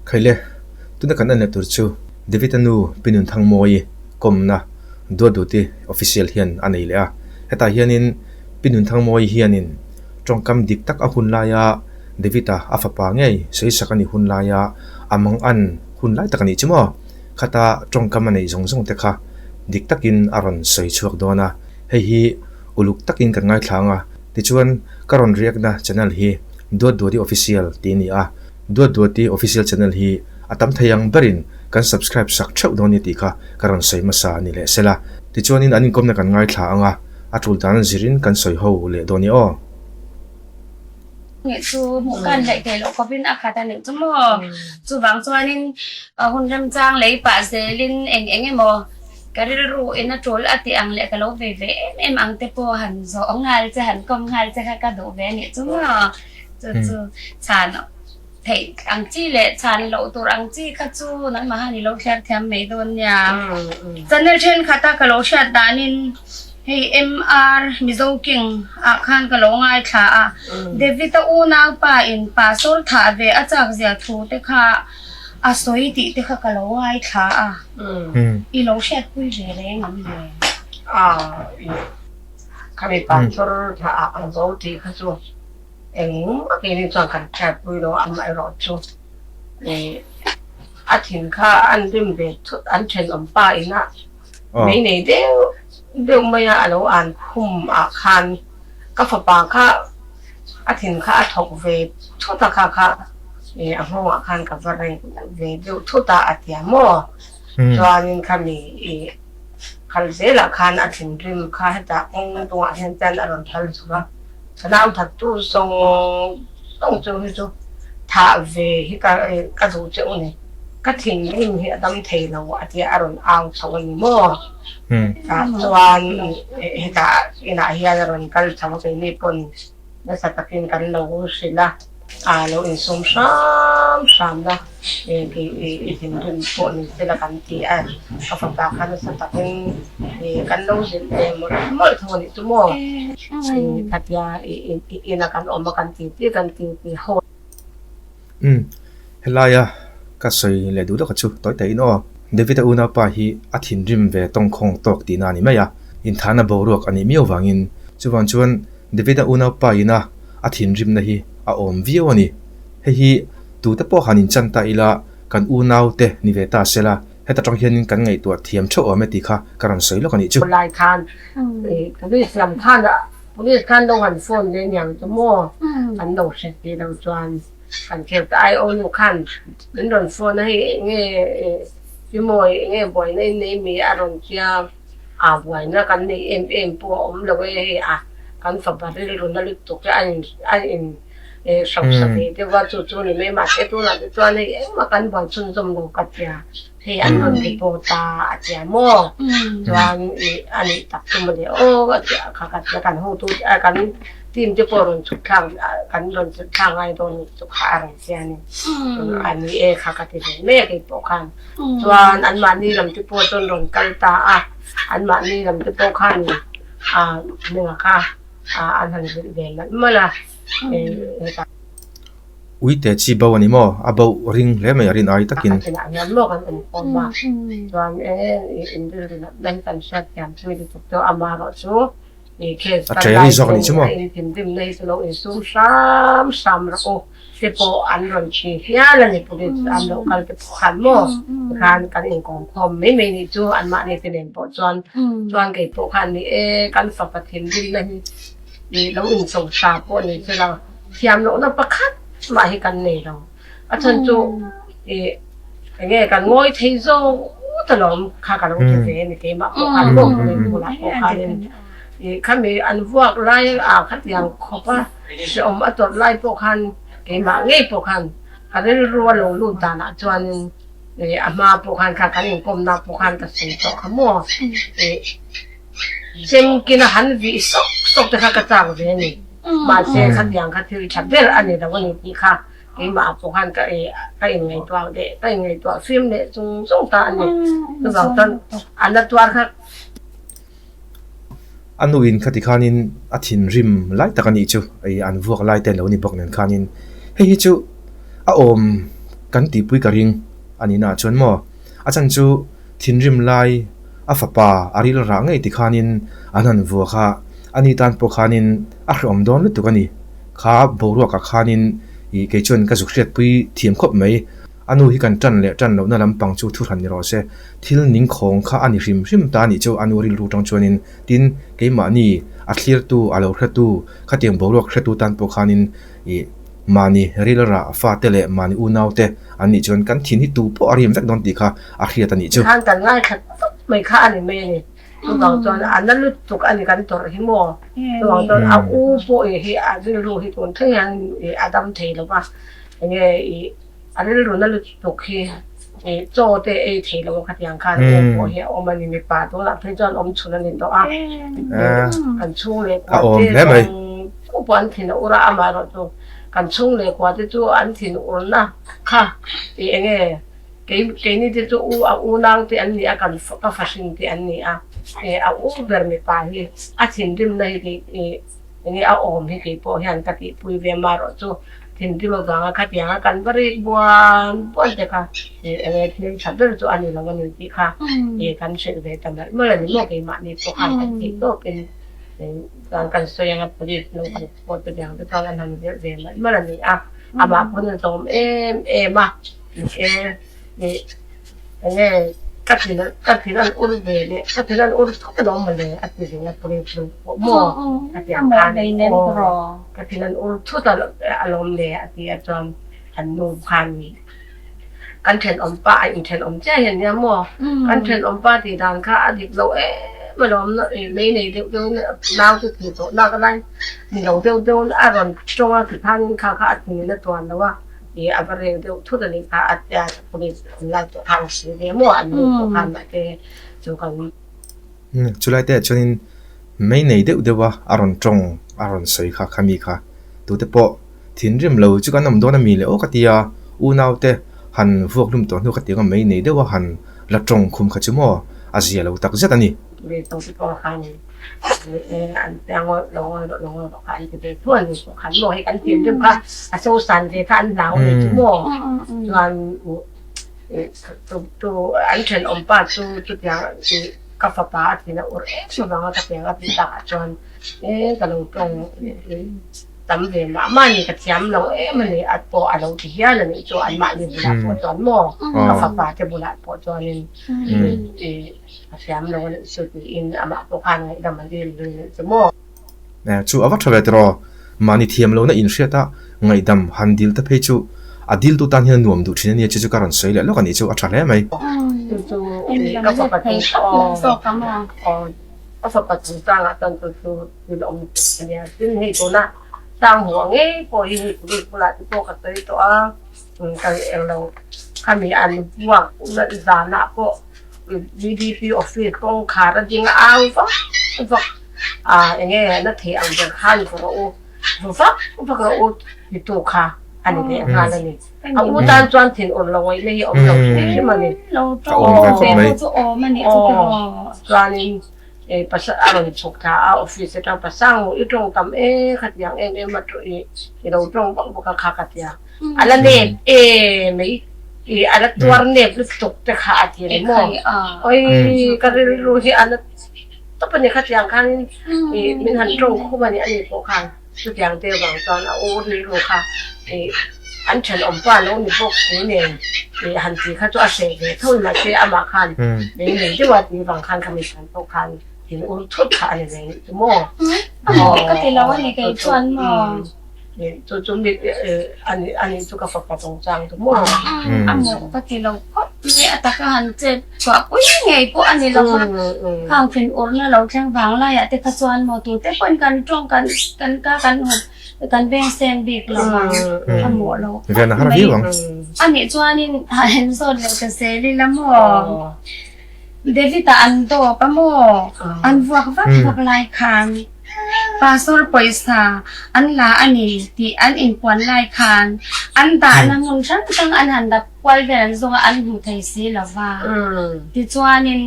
Khaile, tuna kan en leh tur chu David-a nu Pi Nunthangmawii kawmna Duatduti official hian a nei leh a. Hetah hianin Pi Nunthangmawii hianin tawngkam dik tak a hun laia David-a a fapa ngei sawisak a nih hun laia a mangan hun lai tak a nih chu maw? Khata tawngkam a neih zawng zawng te kha dik takin a rawn sawi chhuak dawn a. Hei hi uluk takin kan ngaithla ang a, tichuan ka rawn react na channel hi Duatduati Official tih a ni a. Duatduati Official channel hi a tam thei ang berin kan subscribe sak theuh dawn ni tih kha ka rawn sawi hmasa a ni leh sela. Tichuanin an inkawmna kan ngaithla ang a, a tul dan zirin kan sawi ho leh dawn i aw. Nih chu hmuh kan hleih theih loh khawpin a khat a nih chu maw. Chuvang chuanin hun remchang lei pah zelin eng eng emaw ka rilru in a tul a tih ang leh ka lo vei ve em em ang te pawh han zawh nghal che han kawm nghal che kha ka duh ve a nih chu maw. Chu chu chhan theih ang chi leh chhan loh tur ang chi kha chu nangmah han i lo thliar thiam mai dawn nia. Channel thenkhat a ka lo hriat danin hei MR Mizo King ah khan ka lo ngaithla a, David-a unaupa in pastor thah ve a chak zia thu te kha a sawi tih te kha ka lo ngaithla a, i lo hriatpui ve reng ang le? Khami pastor thah ah ang zo tih kha chu. Engmah keini chuan kan hriatpui lo amaherawh chu ih a thin kha an rim ve thut an thenawm pa ina mei nei deuh deuh mai a alo an khum ah khan ka fapa kha a thin kha a thawk ve thut a kha kha ih a nghawng ah khan ka va reng ve deuh thut a a tia maw chuanin khami ih khal zelah khan a thinrim kha hetah kawng dungah hian chuan a rawn thal chho a. Ka nau thattu zawng zawng chu hi chu thah ve hi ka ka duh che u ni. Ka thinrim hi a dam thei lo a tia a rawn au chho a ni maw? Tah chuan hetah inah hian a rawn kal chho a keini pawn nasa takin kan lo hrilh a. A lo insum hram hram la, i thinrim pawh ni se la kan ti a, ka fapa kha nasa takin kan lo zilh ve mawlh mawlh tho a nih chu maw? Khatia ina kan awm a kan ti ti kan ti ti ho. Umm, helaia ka sawi leh duh lawk a chu tawi tahin aw. David-a unaupa hi a thinrim ve tawngkhawng tawk tihna a ni mai a, inthahna boruak a nih miau vangin chuvang chuan David-a unaupa ina a thinrimna hi a awm viau a ni. Hei hi tute pawh han inchan ta ila kan unaute ni ve ta sela, heta tang hianin kan ngaihtuah thiam theuh awm e tih kha ka rawn sawi lawk a nih chu. Lai khan police lam khan police khan lo han phone leh niang chu maw an lo hre tih lo chuan kan khel ta ai aw nu khan min rawn phone a hei enge Chimawi enge buaina in nei mi a rawn tia. A buaina kan neih em em pawh a awm lo e hei a, kan fapa rilru na lutuk hi a in a in hrosa ve deuh a, chu chu ni mai mahse tunah te chuan hei engmah kan buai chhunzawm lo ka tia, hei an rawn report a a tia maw chuan ih a nih tak chu mawle aw a tia kha ka tia kan hotu te kan team te pawh rawn chhuk thlak kan rawn chhuk thlak ngai dawn chu kha a rawn tia ni a ni e kha ka ti ve mai a keipawh khan. Chuan anmahni lam te pawh chuan rawn kal ta a, anmahni lam te pawh khan ah hmunga kha ah an han zilh ve malh malh a, hetah. Uite chi bo a ni maw? A bo ring hle mai a rin ai takin. A chinah hian maw kan awm khawm a, chuan e inrilru natna hi kan hriat thiam pui lutuk chu amaherawh chu i case A kal ṭe lai ri zawk a nih chu pawh maw? a inthinrimna hi chu lo insum hram hram rawh u. Te pawh an rawn chhi hial a ni police an lo kal te pawh khan maw tikhan kan inkawm khawm mai mai nih chu anmahni te nen pawh chuan chuan kei pawh khan ni e kan fapa thinrimna hi ih lo incho sa pawh ni se la thiam lohna pakhat mah hi kan nei lo a chhan chu ih enge kan ngawi thei zawk ta lawm kha ka lo ti ve a ni keimah pawh khan maw police bulah pawh khanin ih khami an vuak lai ah khatiang khawp a. Hreawm a tawrh lai pawh khan keimah ngei pawh khan ka rilru a lo lut danah chuanin ih a hma pawh khan kha kan inkawmna pawh khan ka sawi tawh kha maw ih chemkina han vih sawk sawk te kha ka chak ve a ni. Mahse khatiang kha thil tha ber a ni lo a ni tih kha keimah pawh khan ka ih ka inngaihtuah leh ka inngaihtuah fim leh chung chung ta a ni. Chuvang chuan a na tuar kha. A nuin khati khanin a thinrim lai tak a nih chu, ei an vuak lai te lo ni bawk nen khanin hei hi chu a awm kan tihpui ka ring a nih naah chuan maw a chan chu thinrim lai a fapa a ril rah ngei ti khanin an han vua kha a ni tan pawh khanin a hrehawm dawn lutuk a ni. Kha boruakah khanin ih kei chuan ka zuk hriatpui thiam khawp mai. A nu hi kan tan leh tan lohna lampang chu thu hran ni rawh se. Thil ningkhawng kha a ni hrim hrim ta a nih chu a nu rilru tang chuanin tin keimahni a thlirtu a lo hretu khatiang boruak hretu tan pawh khanin ih mahni rilrah fate leh mahni unaute an nih chuan kan thin hi tu pawh a rim vek dawn tih kha a hriat a nih chu. Khan kan ngaithla tawp mai kha a ni mai a ni. Chuvang chuan a na lutuk a ni kan tawrh hi maw. Chuvang chuan a u pawh hi a rilru hi tun thleng hian a dam thei lo va, enge ih a rilru na lutuk hi ih chaw te ei thei lo khatiang khan u pawh hi a awm a ni. Mipa tunah phei chuan awm chhun a ni tawh a, kan chhung leh kua te chu pawh an thin a ur a, amaherawhchu kan chhung leh kua te chu an thin urna kha ih enge Kei keini te chu u a unau te an ni a, kan ka fahrin te an ni a, eh a u ber mipa hi a thinrimna hi kei eh enge a awm hi kei pawh hian ka tihpui ve marawh chu thinrim avanga khatianga kan va rik buan buan te kha eh enge thil tha ber chu a ni lo a ni tih kha eh kan hrilh ve ta malh malh a ni maw keimahni pawh khan kan theih tawpin chuan kan sawi anga police lo kan pawh te dang te chuan an han zirh ve malh malh a ni a, amah pawn a zawm em em a. Enge ka thin ka thin an ur ve leh ka thin an ur thut alawm mawle a ti ve a police chu pawh maw a ti ang khan aw ka thin an ur thut alawm le a ti a chuan an nu khan kan thenawm pa a inthenawm chiah hian nia maw kan thenawm pa tih dan kha a dik lo em alawm mei nei deuh deuh nau chu thih tawh nak a lai ni lo deuh deuh a rawn tawng a tikhan kha kha a thin a tuan lo a. I a va reng deuh thut a nih kha a tia police an lak tawh khan si ve maw an nu pawh khan mahse chu kan Chulai te ah chuanin mei nei deuh deuh a a rawn tawng a rawn sawi kha khami kha tute pawh thinrim lo chu kan awm dawn a mi le aw ka tia unau te han vuak hlum tawh hnu kha tiang a mei nei deuh a han la tawng khum kha chu maw a zia lo tak zet a ni. Ve tawh te pawh khan an tia ngawi lo ngawi rawh lo ngawi rawh kha an ti ve thuai ni pawh khan maw hei kan thinrim kha a so san ve kha an hlau ani chu maw chuan tu an thenawm pa chu chutiang ka fapa a thin a ur em avang a ka piang a tih takah chuan e ka lo tawng tam ve mah mah ni ka thiam lo em a ni a pawh a lo ti hial a nih chu anmahni bulah pawh chuan maw ka fapa te bulah pawh chuanin A thiam lo a nih chu tiin amah pawh khan ngaihdam a dil ve nih chu maw? Chu a va tha ve tiraw? Mahni thiam lohna inhriat a ngaihdam han dil te phei chu a diltu tan hian a nuam duh thin a nia chu chu ka rawn sawi leh lawk a nih chu a tha hle mai. Chu chu ka fapa chung aw ka fapa chungchangah chuan chu chu thil awm a nia. Tin hei tuna sang hmuh ngei pawh hi hei police bulah te pawh ka sawi tawh a, ka englo khami an vuak zanah pawh VDP office kawngkhar a ding au vak vak a enge na thei ang ber khan va rawh u va vak vak rawh u ti tu kha a ni leh nghal a ni a u tan chuan thin awrh lo ngaihna hi a awm lo hrim hrim a ni chuanin pasal a rawn chhuk thla a office atang pasang i tawng tam e khatiang em em a i lo tawng vak vak a kha ka tia. A la nep e mai i a la tuar nep lutuk te kha a ti ni maw? Oi ka rilru hi a na tawp a ni khatiang khan i min han tawng khum a ni a ni pawh khan chutiang te vang chuan a u rilru kha i an thenawm pa lo ni bawk si nen i han ti kha chu a hreh ve tho mahse amah khan min nei deuh a tih vang khan khami hran pawh khan in ur thut kha a ni ve nih chu maw? Ka ti lo a ni kei chuan maw? Chu chu mi ani ani chu ka fapa chungchang chu maw? A mawh ka ti lo khawp mai a taka han chet chhuah pui ngei pawh a ni lo va, khang thin urna lo thleng vang laiah te kha chuan maw tute pawhin kan tawng kan kan ka kan hawp kan veng seng bik lo vang a mawh lo khawp mai. Anih chuanin han zawt leh ta zel ila maw? David-a an dawp a maw? An vuak vak vak lai khan Pastor pawisa an la a ni tih an inpuan lai khan an dahna hmun hrang hrang an han dap kual vel an zawng a, an hmu thei si lo va. Tichuanin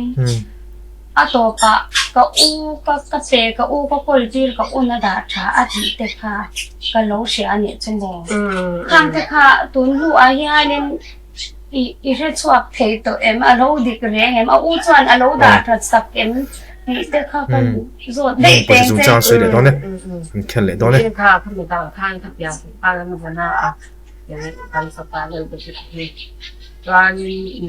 a tawpah ka u ka ka pe ka u ka kawl tir ka un a dah tha a tih te kha ka lo hria a nih chu maw? Khang te kha tun hnuah hianin. I i hre chhuak thei tawh em? A lo dik reng em? A u chuan a lo dah that sak em tih te kha kan zawt daih teng che. Chungchang sawi leh dawn e, an khel leh dawn e. Kha kha mi dang khan ka piang khan an vana a kan fapa leh ka hi chuanin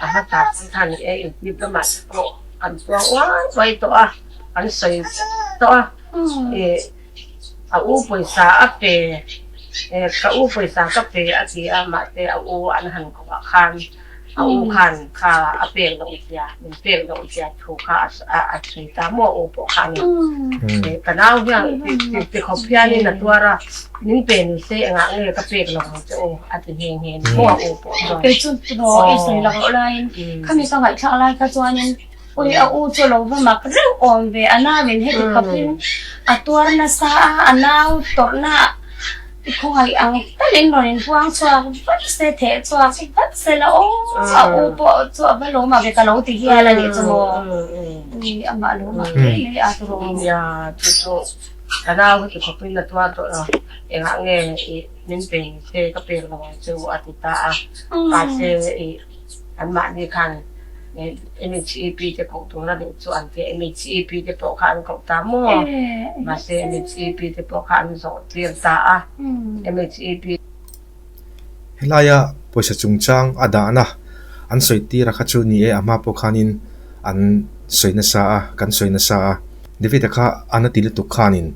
a hmasa khan khan e inti lamah te pawh kan chuang uai uai tawh a, kan sawi tawh a a u pawisa a pe ka u pawisa ka pe a ti a mahse a u an han koh ah khan a u khan kha a pek loh zia min pek loh zia thu kha a sawi ta maw a u pawh khan ka nau hian ti khawp hianin a tuar a min pe ni se engah nge ka pek lo ang che u a ti nghe nghe ni maw a u pawh chuan. Kei chu tiraw i sawi loh laiin khami ka ngaihthlak lai kha chuanin Ui a u chu lo va mak reuh awm ve, a nau in heti khawpin a tuar nasa a, a nau tawrhna i khawngaih ang talin rawn in puang chhuak vat se, theh chhuak vat se la aw, a u pawh chu a va lo mak ve ka lo ti hial a nih chu maw, ui amah lo mak hle mai a tawrh. Nia chu chu ka nau heti khawpin a tuar tawh a, engah nge i min pe ni se ka pek lo ang che u a ti ta a, mahse i anmahni khan MHEP te koh tur a nih chu an ti a, MHEP te pawh kha an koh ta maw? Mahse MHEP te pawh kha an zawh tir ta a, MHEP. Helaia pawisa chungchang a dahna an sawi tir a kha chu ni e, a hma pawh khanin an sawi nasa a, kan sawi nasa a. David-a kha a na ti lutuk khanin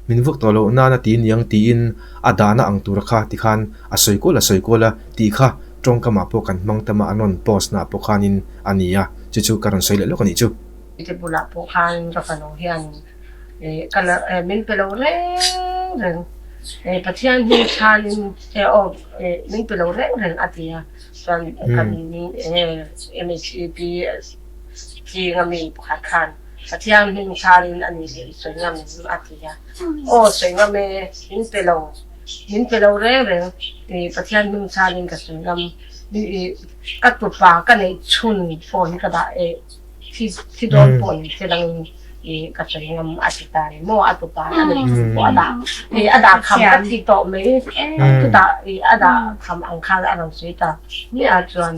min vuk tawh loh nana ti niang tiin a dahna ang tura kha tikhan a sawi kual a sawi kual a tih kha Tawngkamah pawh kan hmang tam a, an rawn post naah pawh khanin a ni a, chu chu ka rawn sawi leh lawk a nih chu. Te bulah pawh khan ka fanu hian ka la min pe lo reng reng, Pathian hi chhanin aw min pe lo reng reng a ti a, chuan kan MHEP zinga mi pakhat khan Pathian hming chhanin a ni leh i sawi ngam a ti a, aw sawi ngam e, min pe lo. Min pe lo reng reng i Pathian hming chhanin ka sawi ngam i ka tupa ka neih chhun pawh hi ka dah e thi thi dawn pawh ni se langin i ka sawi ngam a ti ta ni maw a tupa a neih chhun pawh a dah i a dah kham ka thi tawh mai chutah i a dah kham ang khan a rawn sawi ta miah chuan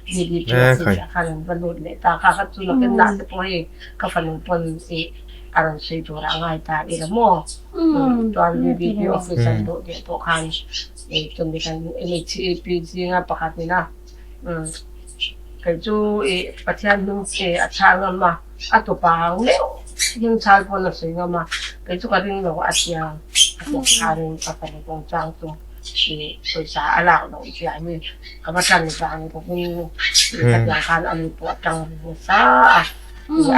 DDP office ah khan an va lut leh ta kha kha chu nakin lah te pawh hei ka fanu pawn i a rawn sawi tur ah a ngai ta ila maw. Chuan VDP office an duh tih pawh khan chumi kan MHEP zinga pakhat ina kei chu i Pathian hming che a chhal ngam a, a tupa ang meuh hming chhal pawn a sawi ngam a, kei chu ka ring lo a tia a tawp khanin ka fanu kawng chang chu i pawisa a lak loh zia hi ka va tan vang bawkin khatiang khan a ni pawh a tang nasa a.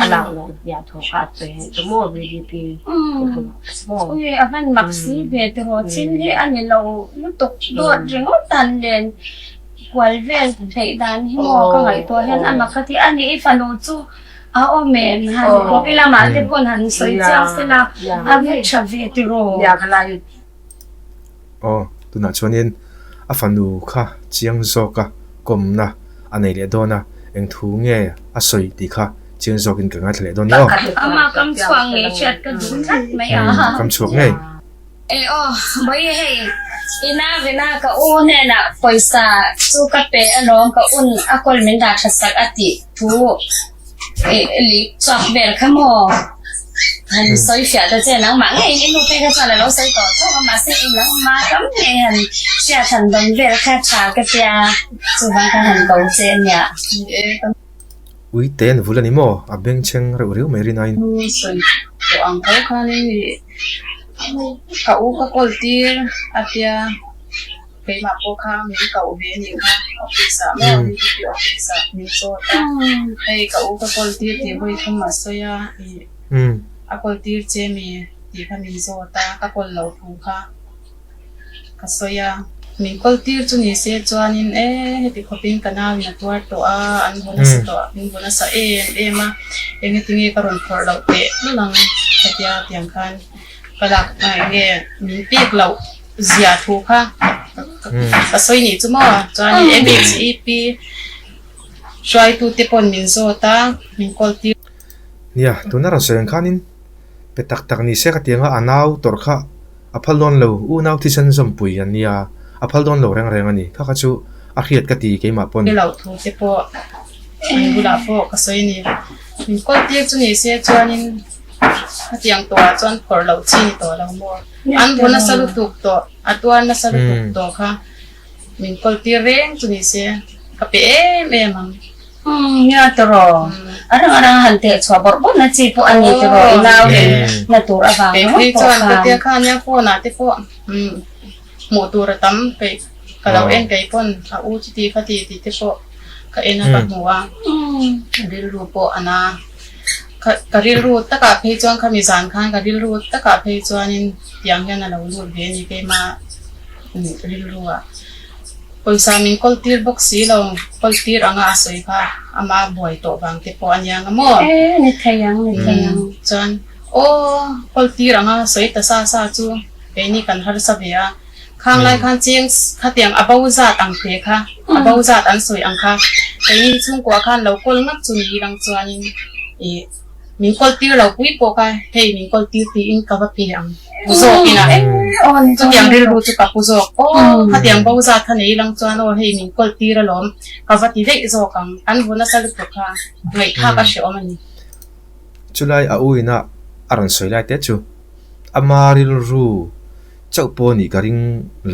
A lak loh zia thu kha a sawi anih chu maw VDP maw. Ui a hman mak si ve tiraw thil hi a ni lo lutuk dawt ringawt an len kual vel theih dan hi maw ka ngaihtuah hian a mak ka ti a ni i fanu chu a awm em han kawp ila mah te pawn han sawi chiang sela a va tha ve tiraw. Aw tunah chuanin a fanu kha chiang zawka kawmna a nei leh dawn a, eng thu nge a sawi tih kha chiang zawkin ka ngaithla leh dawn ni aw. Ama kam chhuak ngei hriat ka duh tlat mai a. Kam chhuak ngei. E aw, Bawihi hei ina vena ka u hnenah pawisa chu ka pe alawm ka un a kawl min dah tha sak a tih thu Lih chhuak vel kha maw? Han sawi fiah ta che nangmah ngeiin i nu phei kha chuan a lo sawi tawh tho a mahse i nangmah tam ngei han hriat han dawn vel kha tha ka tia chuvang kha han ko che a nia. Ui te an vul a ni maw? A bengchheng reuh riau mai rin aiin. Nu sawi tawh ang tho khanin ih ka u ka kawl tir a tia. Keimah pawh kha min koh ve anih kha office ah maw DPP office ah min zawt a, hei ka u ka kawl tir tih vawi thum a sawi a, ih a kawl tir che mi tih kha min zawt a, ka kawl loh thu kha ka sawi a, min kawl tir chu ni se chuanin e heti khawpin ka nau in a tuar tawh a, an vaw nasa tawh a, min vaw nasa em em a, engatinge ka rawn phawrh loh teh lul ang ka tia tiang khan ka lak enge min pek loh. Zia thu kha ka sawi nih chu maw chuan MHEP hruaitute pawn min zawt a min call tir. Nia, tuna rawn sawi ang khanin pe tak tak ni se ka ti anga a nau tawrh kha a phal dawn lo, unau thisen zawmpui an nia, a phal dawn lo reng reng a ni. Kha kha chu A hriat ka ti keimah pawn. Loh thu te pawh an bulah pawh ka sawi a ni. Min kawl tir chu ni se chuanin khatiang tawhah chuan phawrh loh chi ni tawh lo maw? An bu nasa lutuk tawh, a tuar nasa lutuk tawh kha min kawl tir reng chu ni se ka pe em em ang. Umm nia tiraw, a rang a rang han teh chhuah bawrh bawrh na chi pawh a ni tiraw i nau leh na tur avang ringawt pawh khan. Kei phei chuan ka tia kha nia phone ah te pawh hmuh tur a tam peih ka lo en kei pawn a u chuti kha ti tih te pawh ka en a ka hmu a, rilru pawh a na. Ka rilru takah phei chuan khami zan khan ka rilru takah phei chuanin tiang hian a lo lut ve a ni keimah rilru ah. Pawisa min kawl tir bawk si lo, kawl tir anga a sawi kha ama buai tawh vang te pawh a nia nga maw? E, ni thei ang, ni thei ang. Chuan, aw, kawl tir anga sawi ta sa sa chu keini kan harsa ve a, khang lai khan cheng khatiang a bo zat ang te kha, a bo zat an sawi ang kha, keini chhungkua khan lo kawl ngak chu ni lang chuanin ih. Min kawl tir lo pui pawh kha hei min kawl tir tiin ka va pe ang pu zawk ina chutiang rilru chu ka pu zawk aw khatiang bo zat kha nei lang chuan aw hei min kawl tir alawm ka va ti daih zawk ang an vaw nasa lutuk kha ngaihthlak a hrehawm a ni. Chulai a u ina a rawn sawi lai te chu ama rilru chauh pawh nih ka ring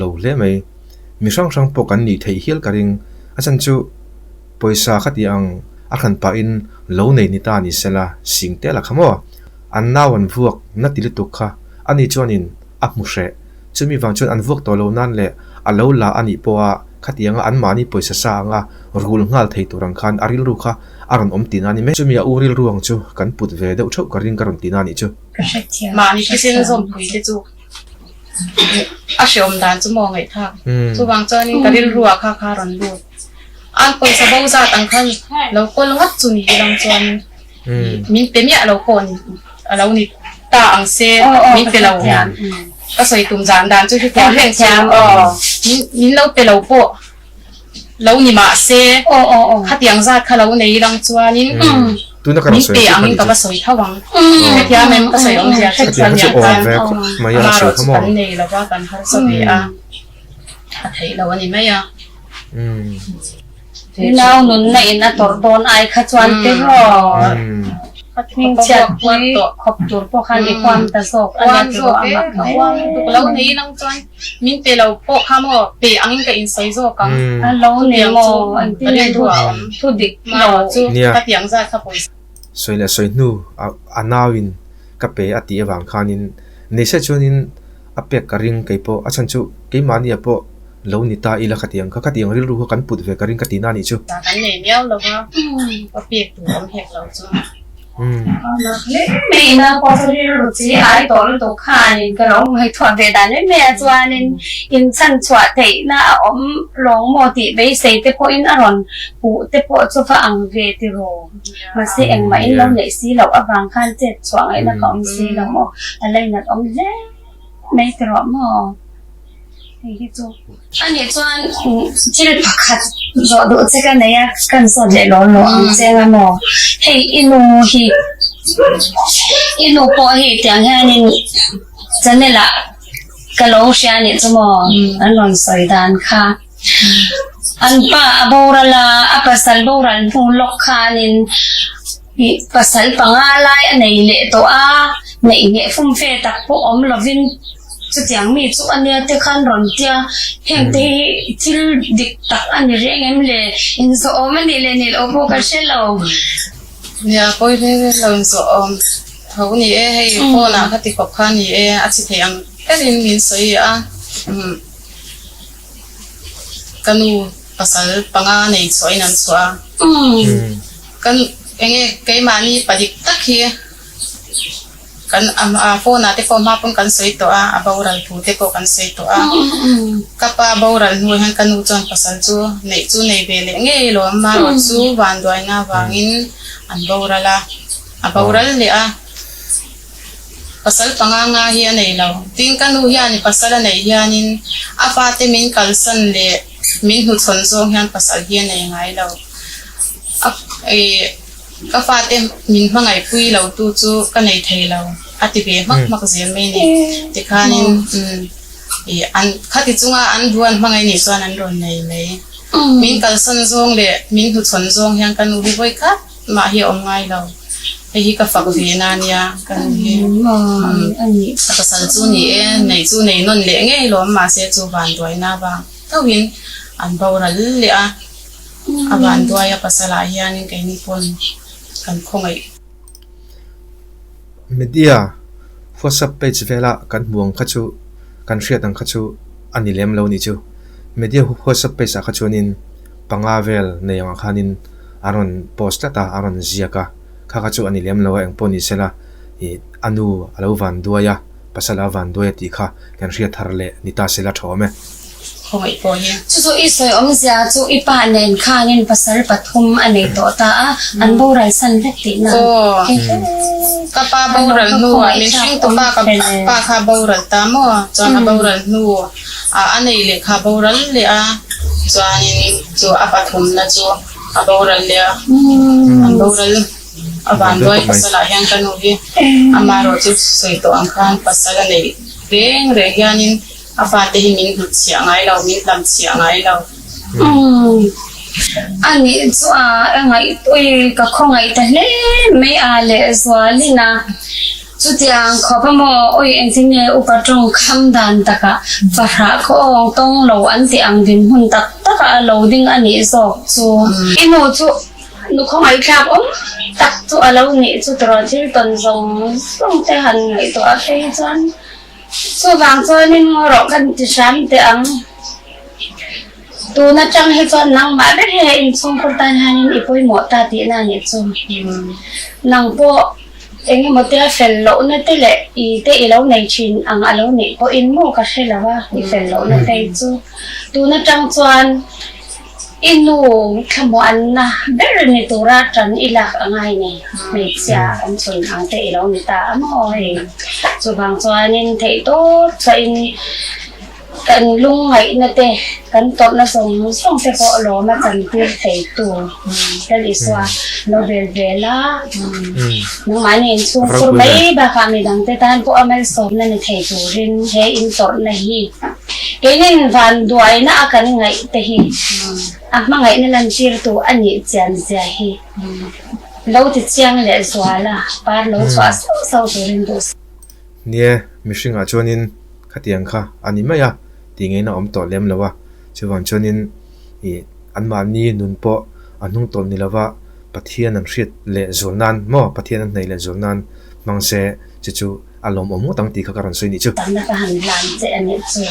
lo hle mai. Mi hrang hrang pawh kan nih theih hial ka ring a chhan chu Pawisa kha tih ang a hran pahin lo nei ni ta ni sela sing te la kha maw? An nau an vuak na ti lutuk kha ani chuanin a hmu hreh. Chumi vang chuan an vuak tawh lo nan leh a lo la a nih pawha khatianga anmahni pawisa sa anga rul nghal thei tur ang khan a rilru kha a rawn awm tihna a ni mai. Chumi a u rilru ang chu kan put ve deuh theuh ka ring ka rawn tihna a nih chu. Ka hrethiam. Mahni thisen zawmpui te chu a hreawm dan chu maw ngaihthlak. Chuvang chuanin ka rilruah kha kha rawn lut. An pawisa bo zat ang khan lo kawl ngawt chu ni ilang chuan min pe miah lo pawh ni a lo ni ta ang se min pe lo ka sawi tum zan dan chu hetiang reng chu min min lo pe lo pawh lo ni mah se khatiang zat kha lo nei ilang chuanin min pe angin ka va sawi tho ang hetiang em ka sawi awmzia chu chuan kan amaherawh chu kan nei lova kan harsa ve a a theih lo a ni mai a. I nau nunna in a tawrh dawn ai kha chuan tiraw hmingchhiat pui khawp tur pawh khan i huam ta zawk a nia tiraw a mak mai. Lo nei lang chuan min pe lo pawh kha maw pe angin ka insawi zawk ang. A lo nei maw engtin nge thu dik lo chu ka tiang zat kha pawisa. Sawi leh sawi hnu a nauin ka pe a tih avang khanin nei se chuanin a pek ka ring kei pawh a chhan chu keimahnia pawh lo ni ta ila khatiang kha khatiang rilru kha kan put ve ka ring ka tihna a nih chu. Kan nei miau lo va, ka pek tur awm hek lo chu. Mai ina pawh chu rilru chi ai tawh lutuk khanin ka lo ngaihtuah ve dan em mai a chuanin inchhan chhuah theihna a awm lawng maw tih beisei te pawhin a rawn puh te pawh chu va ang ve tiraw. Mahse engmah in lo neih si loh avang khan chet chhuah ngaihna ka awm si lo maw a lainat awm hle mai tiraw maw. Hei hi chu. A nih chuan thil pakhat zawh duh che ka nei a, kan zawt leh law law ang che anga maw? Hei i nu hi, i nu pawh hi tiang hianin channel ah ka lo hria a nih chu maw? An rawn sawi dan kha. An pa a boral a, a pasal boral hnu lawk khanin pasal panga lai a nei leh tawh a, neih ngheh fumfe tak pawh awm lovin, Chutiang mi chu a nia te khan rawn tia, heng te hi thil dik tak a ni reng em le? Inzawhawm a nih leh nih loh pawh ka hre lo. Nia, pawi hle hle lo inzawhawm tho ni e, hei phone ah kha ti khawp kha ni e, a chi thei ang berin min sawi a, umm ka nu pasal panga nei chhuahin an chhuah a, kan enge keimahni padik tak hi. Kan a phone ah te pawh hma pawn kan sawi tawh a, a boral thu te pawh kan sawi tawh a. Ka pa boral hnu hian ka nu chuan pasal chu neih chu nei ve leh ngei lo, amma erawh chu vanduaina avangin an boral a, a boral leh a. Pasal panga nga hi a nei lo. Tin, ka nu hian pasal a neih hianin a fate min kalsan leh min hnuchhawn zawng hian pasal hi a nei ngai lo. A ih. Ka fate min hmangaihpui lo tu chu ka nei thei lo a ti ve hmak hmak zel mai ni. Tikhanin umm ih an khati chunga an duan hmangaih nih chuan an rawn nei mai. Min kalsan zawng leh min hnuchhawn zawng hian ka nu hi vawi khat mah hi a awm ngai lo. Hei hi ka fak ve na nia ka nu hi. Ka pasal chu ni e, nei chu nei nawn leh ngei lawm mahse chu vanduaina vang thauhin an boral leh a. A vanduai a pasalah hianin keini pawn kan khawngaih. Media WhatsApp page vela kan hmu ang kha chu kan hriat ang kha chu a ni lem lo nih chu. Media WhatsApp page ah kha chuanin panga vel nei angah khanin a rawn post tlat a, a rawn ziak a, kha kha chu a ni lem lo a, engpawh ni sela ih a nu a lo van duai a, pasal a van duai a tih kha kan hriat thar leh ni ta sela tha awm e. Khawngaih pawh hi. Chu chu i sawi awmzia chu i pa nen khanin pasal pathum a nei tawh ta a, an boral san vek tihna. Aw, ka pa boral hnuah mihring tu pa ka pa kha boral ta maw? Chuan a boral hnu ah a nei leh kha boral leh a, chuanin chu a pathumna chu a boral leh a, an boral a vanduai pasalah hian ka nu hi amaherawh chu sawi tawh ang khan pasal a neih reng reng hianin A fate hi min hnutchhiah ngai lo, min hlamchhiah ngai lo. Umm. A nih chu a, a ngaihtuih ka khawngaih ta hle mai a leh zualin a. Chutiang khawp a maw, awi engtin nge upa tawng kham dan takah fahrah khaw awng tawng lo an tih ang dinhmun tak takah a lo ding a nih zawk chu. I nu chu nu khawngaihthlak awm tak chu a lo nih chu tawrh thil tawn zawng zawng te han ngaihtuah a phei chuan. Chuvang chuanin ngaw rawh kan ti hram teh ang. Tun atang hi chuan nangmah ber hi hei inchhungkhur tan hianin i pawimawh ta tihna a nih chu. Nang pawh eng emaw tia fel lohna te leh i te i lo nei thin ang a lo nih pawhin maw ka hre lo a, i fel lohna te chu. Tun atang chuan. I nu thlamuanna ber ni tura tan i lak a ngai ni. Hmeichhia an chhun ang te i lo ni ta a maw hei. Chuvang chuanin theihtawp chhuahin kan lungngaihna te, kan tawrhna zawng zawng te pawh lawm a chantir theitu Lal Isua lo bel vel a. Nangmahni inchhungkhur mai bakah midangte tan pawh a malsawmna ni thei turin he intawrhna hi Keinin vanduaina a kan ngaih te hi a hmangaihna lantirtu a nih chian zia hi lo ti chiang leh zual a, par lo chhuah sauh sauh turin duh sa. Nia, mihringah chuanin khatiang kha a ni mai a, tih ngeiin a awm tawh lem lo a, chuvang chuanin ih anmahni nun pawh a hnung tawlh ni lova Pathian an hriat leh zual nan maw Pathian an hnaih leh zual nan hmang se chu chu A lawmawm ngawt ang tih kha ka rawn sawi nih chu. Tamna ka han hlan che a nih chu.